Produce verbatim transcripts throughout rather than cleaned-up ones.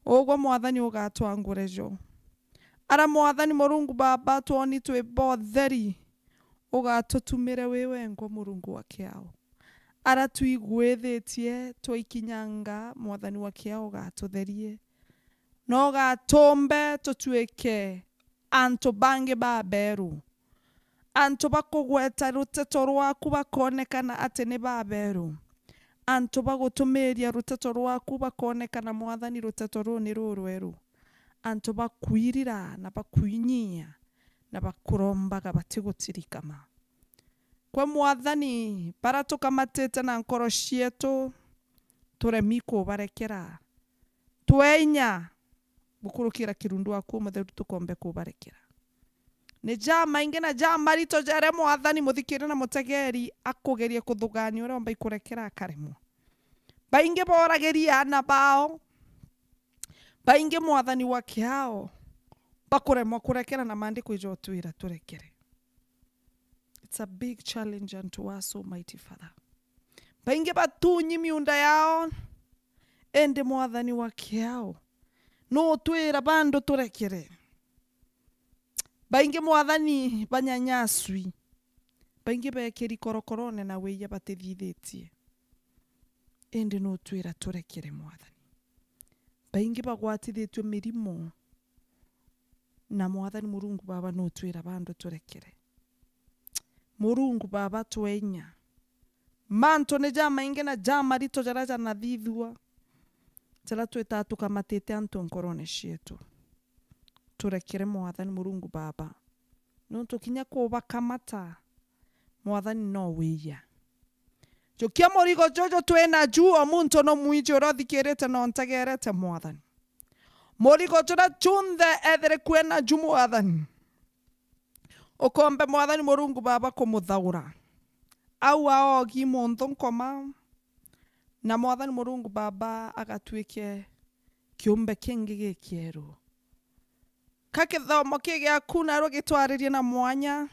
Ugwe Mwathani ugatwangure jo. Ara Mwathani Murungu Baba twoni twi botheri, ugatutumire wi wengwa Murungu wa kiao. Ara twigwithitie twaikinyanga, Mwathani wa kiao ugatutherie. Na ugatumbe tutuike antu bangi baberu. Antu bakugweta ruteto rwaku bakoonekana ati ni baberu. Antu bagutumiria ruteto rwaku bakoonekana, Mwathani, ruteto ruu ni rurweru. Antu bakwirira na bakwinyia na bakurombaga batigutirikama. Kwe Mwathani, bara tukamatite na nkoro cietu, turemi kubarekera. Twe inya gukurukira kirundu waku umutheru tukombe kubarekera. Ni jamaingi na jamarito jaria Mwathani muthikiri na mutegeri akugeria kuthugania uria omba ikurekera akaremwa. Baingi boragirie aana bao, baingi Mwathani wa kiao bakuremwa kurekera na maandiko ijotwira turekere. It's a big challenge unto us, Almighty Father. Baingi batunyi miunda yao, indi Mwathani wa kiao nutwira bandu turekere. Baingi Mwathani banyanyaswi, baingi bekiri korokorone na wiya batithithitie, indi nutwira turekere Mwathani. Baingi bagwatithitue mirimo, na Mwathani Murungu Baba nutwira bandu turekere. Murungu Baba twe inya. Mantu ni jamaingi na jamarito jaria janathithua, jaria twitaa tukamatite antu nkorone cietu. Turekere Mwathani Murungu Baba. Nontu kinya kubakamata, Mwathani no wiya. Jukia murigo juju twi naju, o muntu no mwiji uria uthikirite na untegerete, Mwathani. Murigo juria junthe ethire kwi naju, Mwathani. Ukombe, Mwathani Murungu Baba, kumuthaura. Au aogi muntu nkoma, na Mwathani Murungu Baba agatuike kiumbe kingi gikieru. Ka kithomo ki giaku narua gitwaririe na mwanya,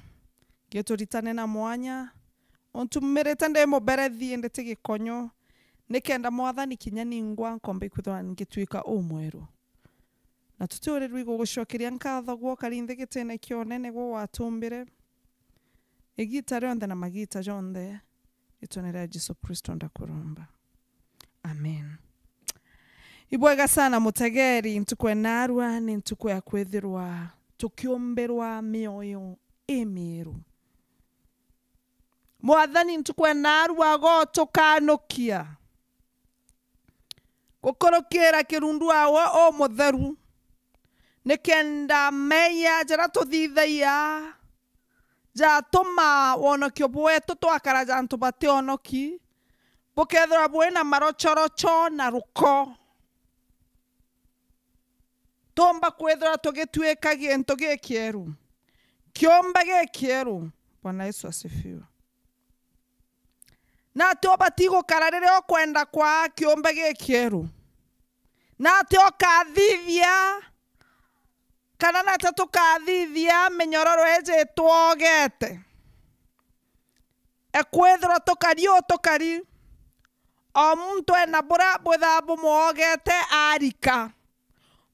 gituritane na mwanya, untumirite ndi muberethi indi ti gikonyo, nikenda Mwathani kinya ningwa nkomba ikwithirwa ngituika umweru. Na tutiurirua igugucokeria nkatho gwe ukari nthi gitine kia unene gwe watumbire, igita rionthe na magita jonthe, ritwene ria Jesu Kristo ndakuromba. Amen. Ibwega sana mutegeri, ntuku enarua ni ntuku ya kwithirwa tukiumbirwa mioyo imieru. Mwathani ntuku enarua agotukanukia gukurukira kirundu wawe umutheru, nikenda meeyia jaria tuthithagia jatuma wonokio bwetu twakara ja antu bationoki, bukethirwa bwina marocoroco na ruko. Tumba kwithirwa tugituika gintu gikieru, kiumbe gikieru. Bwana Yesu asifiwe. Na ati ubati gukara riria ukwenda kwa kiumbe gikieru? Na ati ukathithia, kana na ati tukathithia minyororo iji itwogete? Ekwithirwa tukari uu tukari, o muntu ena buria bwithaa bumwogete arika,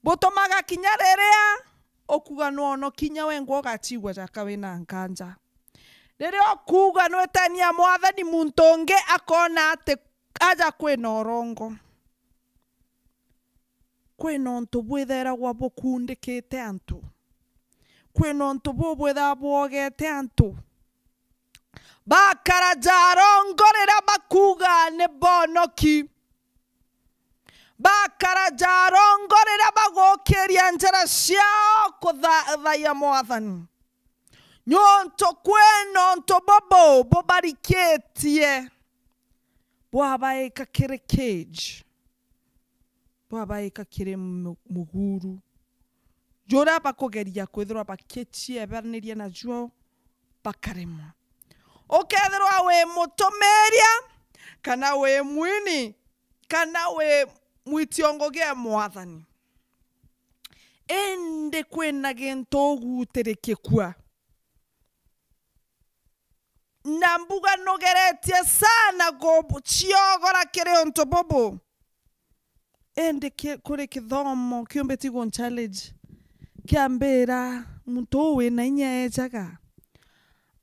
butumaga kinya riria ukuga nwono kinya wengwa ugachigua jaka wina nkanja. Riria ukuga nwitania Mwathani, muntu ungi akona ati aja kwina urongo. Kwina untu bwithairagwa bukundikite antu. Kwina untu bubwithaa bwogete antu. Bakara ja arongo riria bakuga ni bonoki. Bakara ja arongo riria bagukiria njira ciao kuthathaiya Mwathani. Niuntu kwina untu bubu bubarikitie, bwabaika kiri cage, bwabaika kiri mu-, muguru, juria bakugeria kwithirwa bakiciebaniria najuo, bakaremwa. Ukethirwa wi mutumiria, kana wi mwini, kana wi mwitiongo gia Mwathani, indi kwina gintu ugutirikikua. Na mbuga nugeretie sana guciogora kiri untu bubu. Indi ki-, kuri kithomo kiumbiti gu challenge, kiambira, muntu uu wina inya eejaga,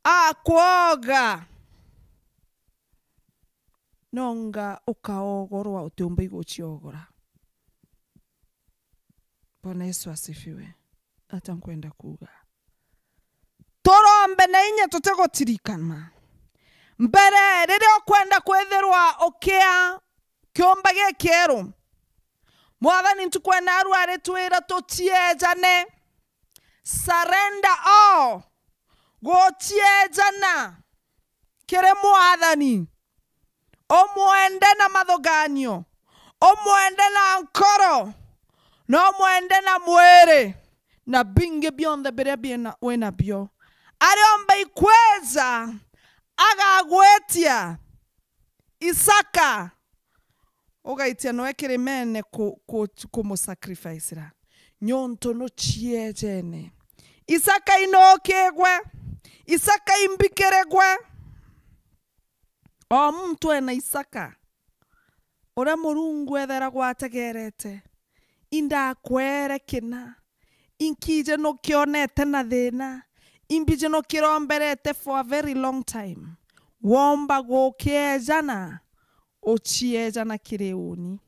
akwoga, nonga ukaogorwa utiumba iguciogora. Bwana Yesu asifiwe. Ata nkwenda kuuga, turombe na inya tutigutirikana. Mbere, riria ukwenda kwithirwa ukia kiumba gikieru, Mwathani ntuku ya naarua aritwira tuciejane. Surrender all. Guciejana kiri Mwathani. Umwende na mathuganio, umwende na nkoro, na umwende na mwiri, na bingi bionthe biria biina-, winabio. Ariomba ikwija, agagwitia Isaka, ugaitia noe kirimene ku-, ku-, kumusacrificera, niuntu nuciejene. Isaka inukigwe, Isaka imbikirigwe. O muntu ena Isaka, uria Murungu ethairagwa ategerete. Indakwere kina, inkije nukionete na thina, imbije nukiromberete for a very long time. Womba gukiejana, uciejana kiri uni.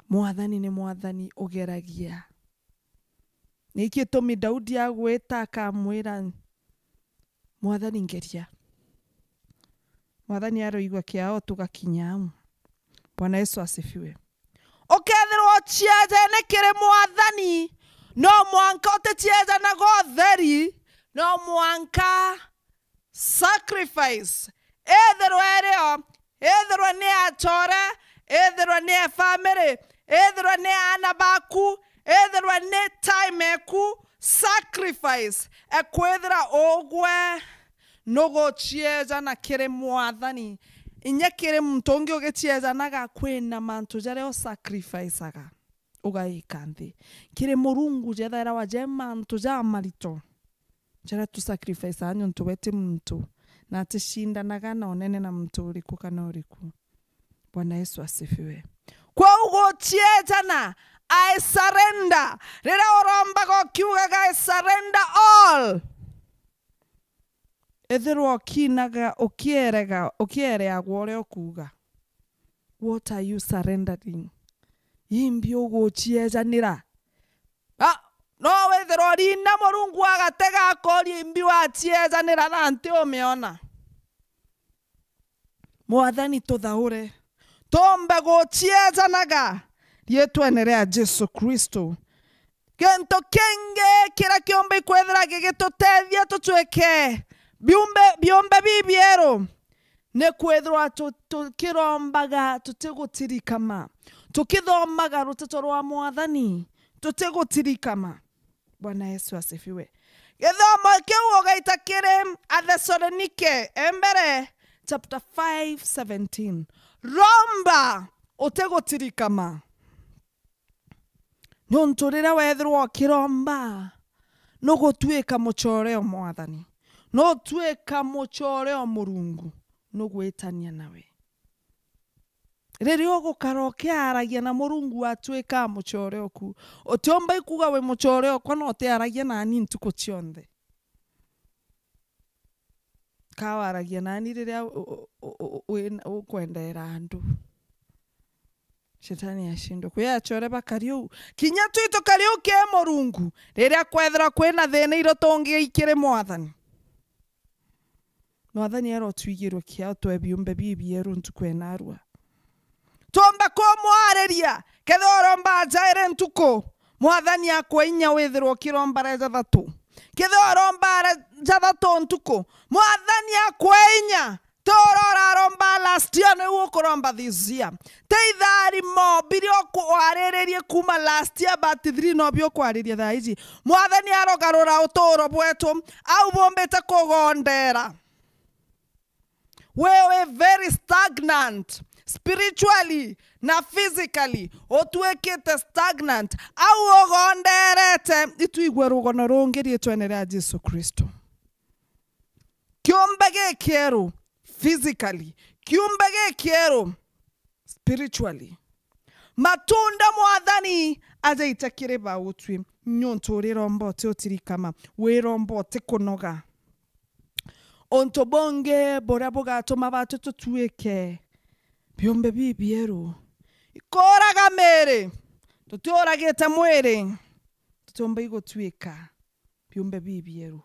Mwathani ni Mwathani ugeragia. Niki gitumi Daudi agwita akamwira, "Mwathani, ngeria." Mwathani aroigua kiao, tugakinya au. Bwana Yesu asifiwe. Ukethirwa uciejene kiri Mwathani, no mwanka uticiejanaga utheri, no mwanka sacrifice ithirwe irio, ithirwe ni achore, ithirwe ni family, ithirwe ni aana baku, ithirwe ni time eku, sacrifice ekwithira ugwe nuguciejana kiri Mwathani. Inya kiri muntu ungi ugiciejanaga, kwina mantu jaria usacrificaga ugaika nthi. Kiri Murungu jethairwa je mantu jamarito jaria tusacrificaga niuntu we ti muntu, na aticindanaga na unene na muntu uriku kana uriku. Bwana Yesu asifiwe. Kwou guciejana, I surrender. Riria urombaga ukiugaga, "I surrender all," ethirwa ukinaga, ukierega, ukiereagwa uria ukuuga. What are you surrendering? Imbi uguciejanira? Ah, no withirwa urina Murungu agatega akoria imbi waciejanira na nti umiona. Mwathani tuthaure, tuumbe guciejanaga riitwene ria Jesu Kristo. Gintu kingi kiria kiumba ikwithira gigitutethia tutwike biumbe, biumbe bibieru, ni kwithirwa tu-, tukirombaga tutigutirikama, tukithomaga ruteto rwa Mwathani tutigutirikama. Bwana Yesu asifiwe. Githomo kiu ugaita kiri Athesalonike e mbere chapter five seventeen. Romba utigutirikama. Niuntu riria wethirwa ukiromba, nugutuika mucore o Mwathani, nutuika mucore o Murungu, nugwitania nawe. Riria ugukara ukiaragia na Murungu, atuikaa mucore oku. Utiumba ikuuga wi mucore okwa na utiaragia nani ntuku cionthe. Ka waragia nani riria u-, u-, u-, u-, wina-, ukwendera andu. Shetani ashindwe. Kwi acore bakari uu. Kinya twi tukari uu ki Murungu, riria kwethirwa kwina thina iria tungiikiri Mwathani. Mwathani arotwigirwe kiao twe biumbe bibieru ntuku enarua. Tuumba kumwariria, kethirwa uromba jairi ntuku, Mwathani akwe inya withirwe ukiromba re jathatu. Kethirwa uromba re jathatu ntuku, Mwathani akwe inya. Ti uria uraromba last year niu ukuromba this year. Ti itharimo biria uku-, wariririe kuuma last year, but three nobio ukwariria thaa iji. Mwathani arogarura uturo bwetu, au bumbite kugondera. We wi very stagnant spiritually na physically. Utuikite stagnant. Au ugonderete, ituigue rugono rungi riitwene ria Jesu Kristo. Kiumbe gikieru physically, kiumbe gikieru spiritually. Matunda Mwathani ajaite kiri ba utwi, niuntu uriromba uti utirikama, wiromba uti kunoga. Untu bungi buria bugatuma batu tutwike biumbe bibieru, ikuuraga miri. Tutiuragite mwiri, tutiumba igutwika biumbe bibieru.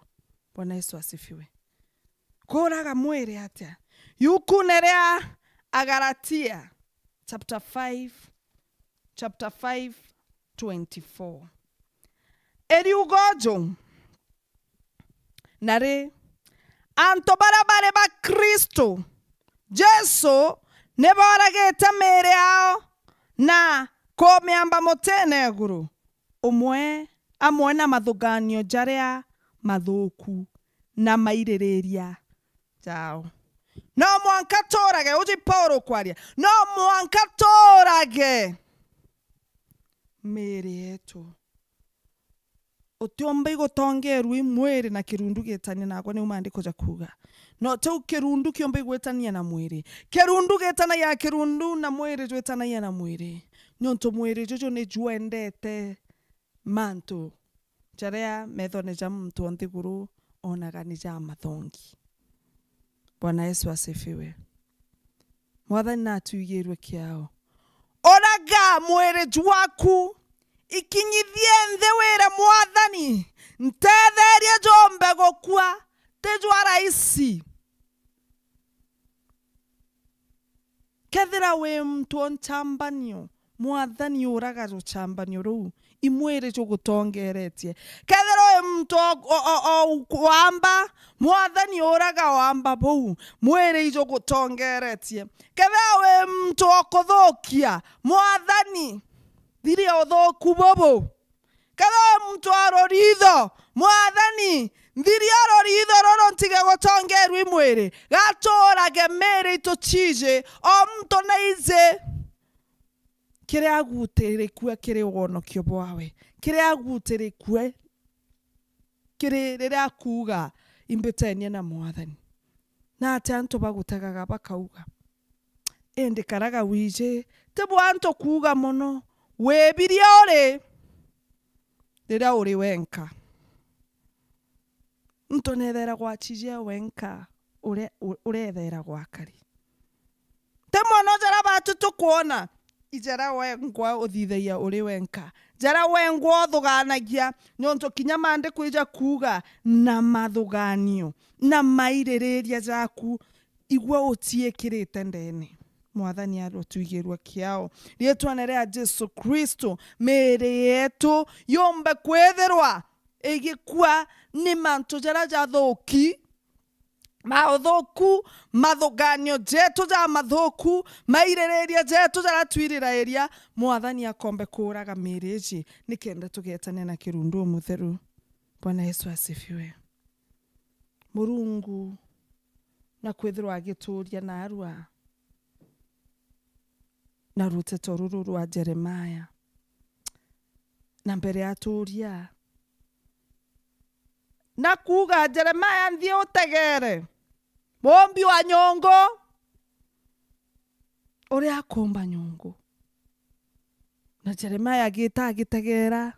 Bwana Yesu asifiwe. Kuuraga mwiri atia? Yukune ria Agalatia chapter five, chapter five, twenty-four. Eriuga uju, na ri, antu baria bari ba Kristu Jesu ni booragite miiri yao na kumiamba mutine iguru, umwe amwe na mathuganio jaria mathuku na maiririria jao. No mwanka tuurage, uju i Paulo ukwaria, no mwanka tuurage miiri yetu. Utiumba igutongerua i mwiri na kirundu gitania nagwe, niu maandiko jakuuga. No tiu kirundu kiumba igwitania na mwiri. Kirundu gitanagia na kirundu, na mwiri jwitanagia na mwiri. Niuntu mwiri juju ni jwendete mantu jaria methone ja muntu o nthiguru onaga ni ja mathongi. Bwana Yesu asifiwe. Mwathani natuigirue kiao. Uraga mwiri jwaku, ikinyithie nthi wire Mwathani, ntetherie jombe gukua, ti jwa raisi. Kethira wi muntu o nchambanio, Mwathani uraga ruchambanio ruu, i mwiri jugutongeretie. Kethira wi muntu o, o, o, o wamba, Mwathani uraga wamba buu, mwiri ijugutongeretie. Kethira wi muntu o kuthukia, Mwathani, thiria uthuku bubu. Kethira wi muntu o ruritho, Mwathani, nthiria ruritho ruru ntige gutongerua i mwiri. Gatuurage miiri itu ciiji, o muntu naiji kiria agutirikue kiri wonokio bwawe, kiria agutirikue kiri riria akuuga, "Imbitenie na Mwathani." Na ati antu bagutegaga bakauga, indi karaga wiji, ti bwa antu kuuga mono, wibiria uri riria uri wenka. Muntu neethera gwachijia wenka, ure-, u-, ureethera gwakari. Ti mono jaria batu tukwona, i jaria wengwa uthithagia uri wenka, jaria wengwa uthugaanagia, niuntu kinya maandiko ija kuuga, na mathugaanio, na maiririria jaku, igwe uciikirite ndeene. Mwathani arotuigirua kiao. Riitwene ria Jesu Kristo, miiri yetu yumbe kwithirwa igikua ni mantu jaria jathuki, mauthuku, mathugaanio jetu ja mathuku, maiririria jetu jaria twiriragiria, Mwathani akombe kuuraga miiri iji, nikenda tugeetane na kirundu umutheru. Bwana Yesu asifiwe. Murungu na kwithirwa agituuria naarua na ruteto ruru rwa Jeremaya. Na mbere atuuria, na kuuga, "Jeremaya, nthie utegeere muumbi wa nyungu uria akumba nyungu." Na Jeremaya agiita agitegeera.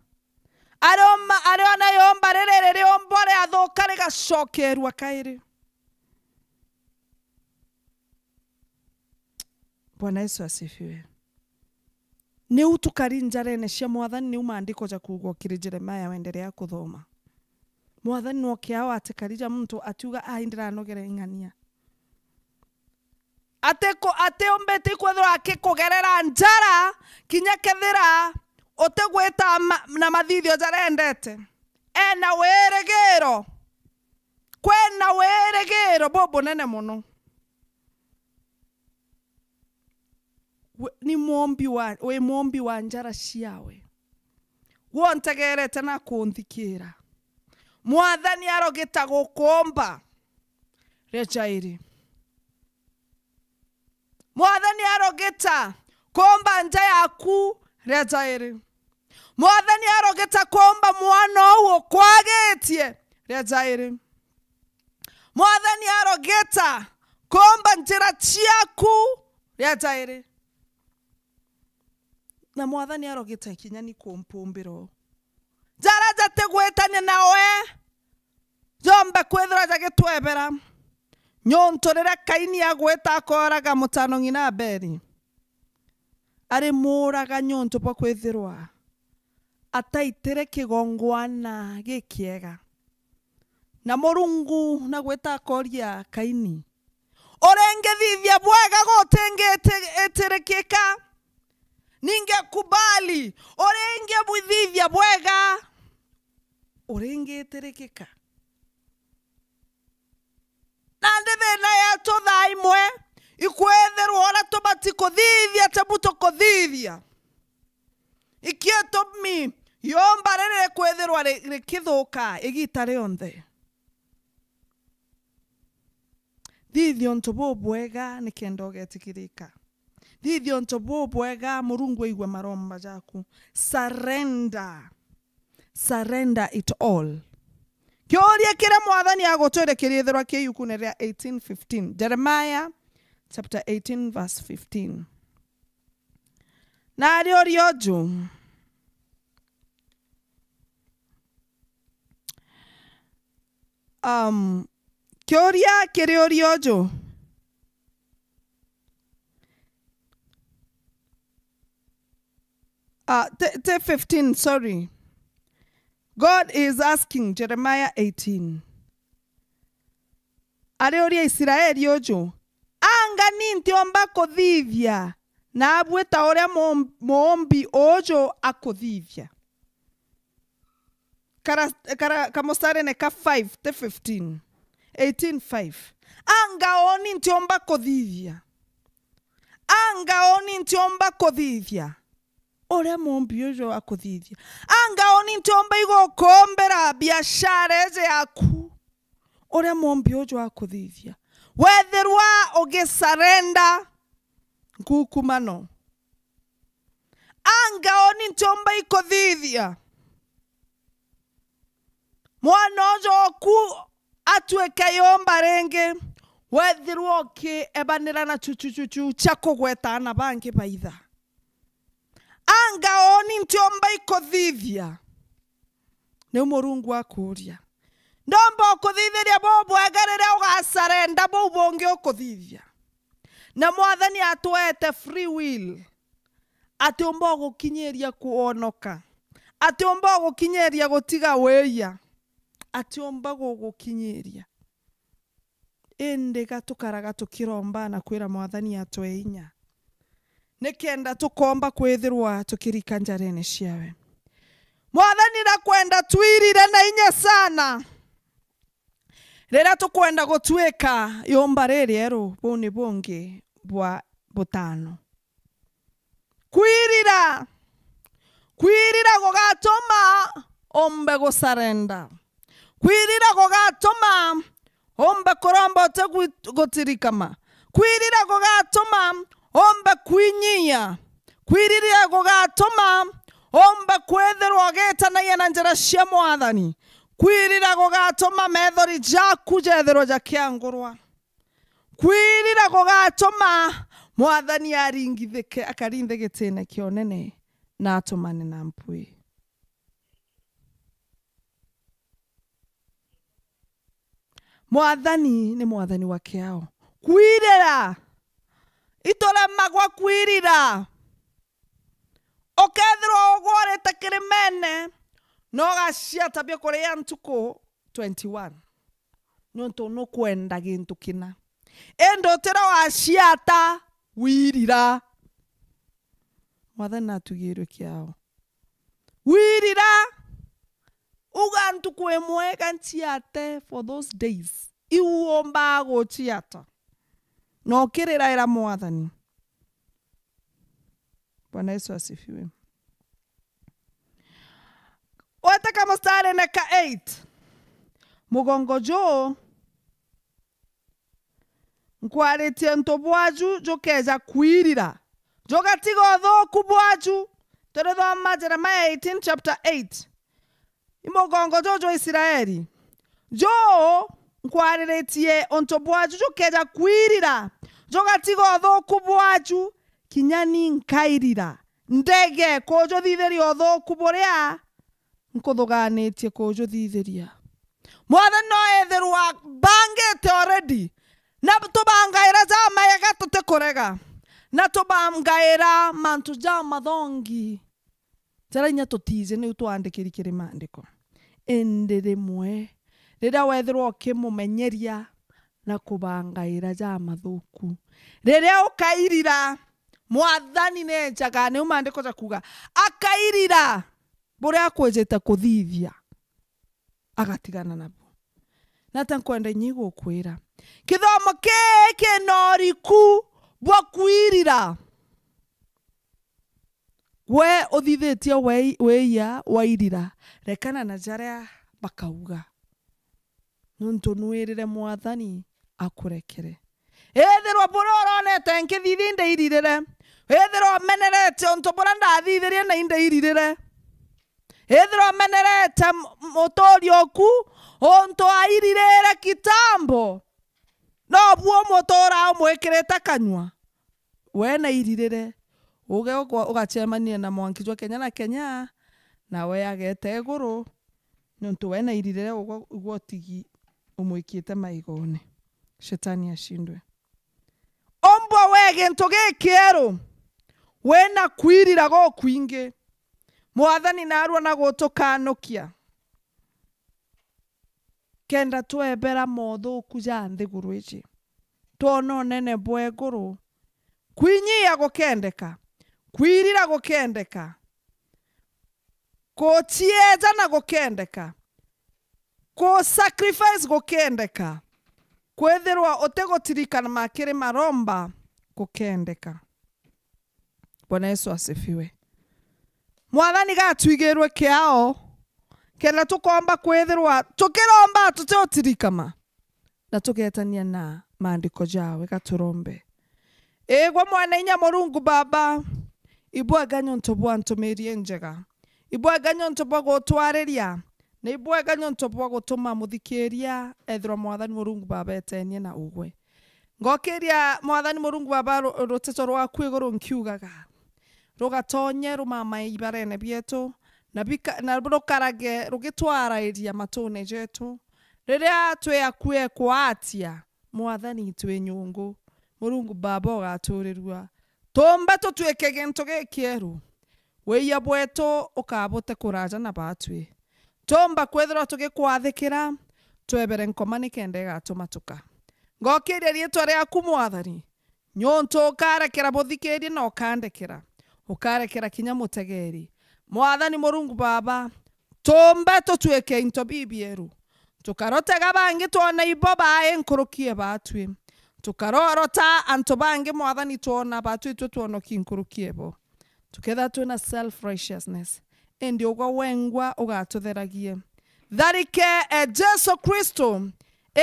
Arioma-, ariona yumba riri ririumbwa riathuka rigacokerua kairi. Bwana Yesu asifiwe. Niu tukari njarene cia Mwathani, niu maandiko jakuuga kiri Jeremaya wenderea kuthoma. Mwathani no kiao atikari ja muntu atiuga, "Ai, ndiranogera ing'ania." Ati ku-, atiumbite ikwithirwa akikugerera njara, kinya kethira utigwita ma-, na mathithio jaria endete. Ena wirigiro. Kwina wirigiro bubunene mono. We, ni mwombi wa, wi mwombi wa njara ciawe. Gwe untegerete na kunthikiira. Mwathani arogita gukumba ria jairi. Mwathani arogita kumba nja yaku ria jairi. Mwathani arogita kumba mwana uu ukwagitie ria jairi. Mwathani arogita kumba njira ciaku ria jairi. Na Mwathani arogite kinya ni kumpumbira u. Jaria jatigwitania nawe, jombe kwithirwa jagitwebera. Niuntu riria Kaini agwita akooraga mutano ng'ina Abeli, ari muuraga niuntu bwa kwithirwa ataitire kigongwana gikiega. Na Murungu nagwita akooria Kaini, "Uringithithia bwega gutingiitirikika, ningi kubali, uringibwithithia bwega uringiitirikika?" Nandi thiina yeetu thaa imwe ikwithirwa uria tubati kuthithia tibu tukuthithia. Ikio itumi yumba riri rikwithirwa ri-, rikithuka igiita rionthe. Thithia untu bubwega nikenda ugetikirika. Thithia untu bubwega Murungu aigua maromba jaku. Surrender. Surrender it all. Kiuria kiria Mwathani agutwire kiriithirwa ki iukune ria eighteen fifteen. Jeremiah chapter eighteen verse fifteen. Na ariuria uju, um, kiuria kiriuria uju, uh, ti, ti fifteen, sorry. God is asking, Jeremiah eighteen. Ariuria Israeli uju, "Anga ni ntiumba kuthithia naabu ta uria mu-, muumbi uju akuthithia?" Kara, kara, kamustari ni ka five, ti fifteen. Eighteen five. "Anga uuni ntiumba kuthithia? Anga uuni ntiumba kuthithia uria muumbi uju akuthithia? Anga uuni ntiumba igukumbira biashara iji yaku uria muumbi uju akuthithia?" Wethirwa ugisarenda nkukumano, anga uuni ntiumba ikuthithia mwana uju oku atuike yumba ringi, wethirwa ukiebanira na chuchuchuchu cia kugweta aana bangi baitha? Anga uuni ntiumba ikuthithia? Niu Murungu akuuria. Ndomba ukuthithiria bubwega riria ugasarenda buu bungi ukuthithia. Na Mwathani atwete free will. Atiumba ugukinyiria kwonoka. Atiumba ugukinyiria gutiga wiya. Atiumba gugukinyiria. Indi ga tukaraga tukiromba na kwira Mwathani atwe inya, nikenda tukomba kwithirwa tukirika njarene ciawe. Mwathani ndakwenda twirire na inya sana riria tukwenda gutuika yumba ririeru buuni bungi bwa butano. Kwirira. Kwirira gugatuma umbe gusarenda. Kwirira gugatuma umbe kuromba utegwi-, gutirikama. Kwirira gugatuma umbe kwinyia. Kwirira gugatuma umbe kwithirwa ugitanagia na njira cia Mwathani. Kwirira gugatuma methori jaku jethirwa jakiangurwa. Kwirira gugatuma Mwathani aringithike, akarinthe gitine kia unene, na atumane na mpwi. Mwathani ni Mwathani wa kiao. Kwirira. Ituremagwa kwirira. Ukethirwa ugurite kirimene, na ugaciata biakuria ntuku twenty-one, niuntu nukwenda gintu kina. Indi utira waciata, wirira. Mwathani natugirwe kiao. Wirira, uga ntuku imwe ga nciate for those days. Iu umbaa guciata. Na ukiriraira Mwathani. Bwana Yesu asifiwe. Weteka mustarine ka eight. Mugongo juu nkwaritie untu bwaju jukeeja kwirira, jugatiga uthuuku bwaju. Turithoma Jeremiah eighteen chapter eight. I mugongo juu jwa Israeli. Juu nkwariritie untu bwaju jukeeja kwirira, jugatiga uthuuku bwaju, kinya ni nkairira, ndege kujuthithiria uthuku buria nkuthuganitie kujuthithiria. Mwathani no ethirwa bangite already, na tubangaira jamaega tutikurega, na tubangaira mantu jamathongi jaria inya tutiji niu twandikiri kiri maandiko. Indi rimwe, riria wethirwa ukimumenyeria na kubangaira jamathuku, riria ukairira, Mwathani neejaga, niu maandiko jakuuga, akairira buria akwijite kuthithia, agatigana nabu. Na ta nkwenda inya igukwira, kithomo kii kina uriku bwa kwirira. We uthithitie wei-, wiia, wairira, rekana na jaria bakauga. Nontu nwirire Mwathani akurekere. Ethirwa buria uronete nkithithia indairirire, ethirwa umenerete untu buria ndathithirie na indairirire, ethirwa umenerete m-, mutuuri oku untu airirire kitambo, nobu umutuura umwikirite kanyua. We na iririre, uge uga-, ugacemania na mwanki jwa kenya na kenya, nawe agete iguru, nontu we na iririre ugwe, ugwe utigi umwikite maigone. Shetani ashindwe. Umbwa we gintu gikieru, wina kwirira gukwingi. Mwathani narua na gutukanukia. Kenda twebera mothuku ja nthiguru iji, twona unene bwa iguru, kwinyia gukendeka, kwirira gukendeka, kuciejana gukendeka, ku sacrifice gukendeka, kwithirwa utigutirikana kiri maromba gukendeka. Bwana Yesu asifiwe. Mwathani gatwigirwe kiao, kenda tukomba kwithirwa tukiromba tutiutirikama, na tugetania na maandiko jawe. Gaturombe. Igwe mwene inya Murungu Baba, ibwega niuntu bwa ntumiri injega. Ibwega niuntu bwa gutwariria, na ibwega niuntu bwa gutuma muthikiria ethirwa Mwathani Murungu Baba etenie na ugwe. Ngokiria Mwathani Murungu Baba ru-, ruteto rwaku iguru nkiugaga, rugatonye rumamae ibarene bietu, na bika-, na rukarage rugitwarairia matune jetu. Riria twi akue kwatia, Mwathani twi nyungu, Murungu Baba ugaturirua. Tumbe tutwike gintu gikieru, wiia bwetu ukabute kuraja na batwi. Tumba kwithirwa tugikwathikira, twebere nkoma nikenda igatumatuka. Ngokiria riitwa riaku Mwathani, niuntu ukarekera buthikirie na ukandekera, ukarekera kinya mutegeri. Mwathani Murungu Baba, tumbe tutwike into bibieru, tukarotega bangi twona ibo bae nkuruki e batwi, tukarorota antu bangi Mwathani twona batwi itwe twonoki nkuruki ebo. Tukethira twina self righteousness, indi ugwe wengwa ugatutheragie. Tharike e Jesu Kristo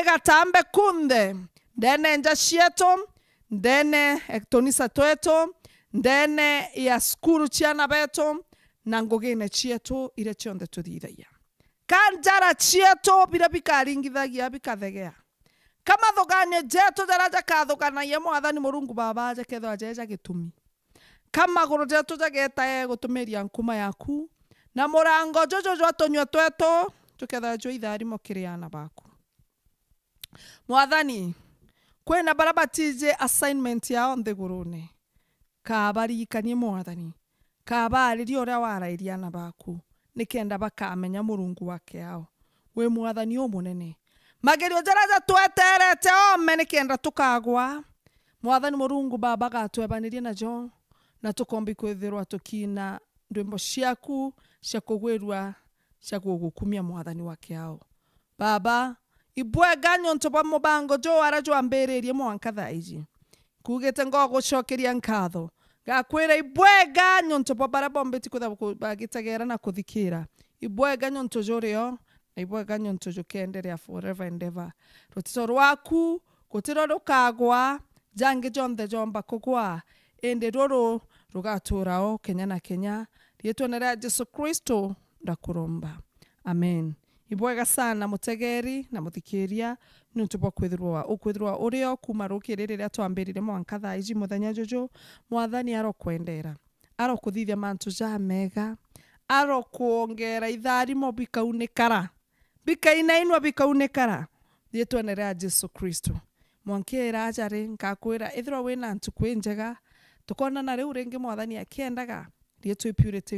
igatambe kunthe, ndene nja cietu, ndene e tunisa twetu, ndene ya cukuru ciana betu, na ngugine cietu iria cionthe tuthithagia. Ka njara cietu biria bikaringithagia bikathegea. Ka mathuganio jetu jaria jakathuganagia Mwathani Murungu Baba jakethirwa jeja gitumi. Ka maguru jetu jageta gutumiria nkuma yaku, na murango juju jwa tunyua twetu jukethirwa jwi itharimo kiri aana baku. Mwathani, kwina baria batiji assignment yao nthigurune. Kabaririkanie Mwathani, kabaaririe uria warairie aana baku, nikenda bakamenya Murungu wa kiao. Wi Mwathani umunene. Magerio jaria jatweterete oome nikenda tukagwa, Mwathani Murungu Baba agatwebanirie najo, na tukombi kwithirwa tukiina ndwimbo ciaku cia kugwirua, cia gugukumia Mwathani wa kiao. Baba, ibwega niuntu bwa mubango juu aria jwambiririe mwanka thaa iji. Nkugite ngogucokeria nkatho. Ngakwira ibwega niuntu bwa baria bombiti kwithirwa ku-, bagitegera na kuthikira. Ibwega niuntu jurio, na ibwega niuntu jukenderea forever and ever. Rutito rwaku gutiro rukagwa, jangi jonthe jomba kugwa, indi ruru rugatura o kenya na kenya. Riitwene ria Jesu Kristo ndakuromba. Amen. Ibwega sana mutegeri na muthikiria, niuntu bwa kwithirwa ukwithirwa urio kuuma rukiri riria twambirire mwanka thaa iji muthenya juju. Mwathani arokwendera. arokuthithia mantu jamega, arokuongera itharimo bikaunikara, bikainainwa bikaunikara, riitwene ria Jesu Kristo. Mwanka iraja ri, nkakwira, ethirwa wina ntuku injega, tukoonana riu ringi Mwathani akiendaga, riitwa i Purity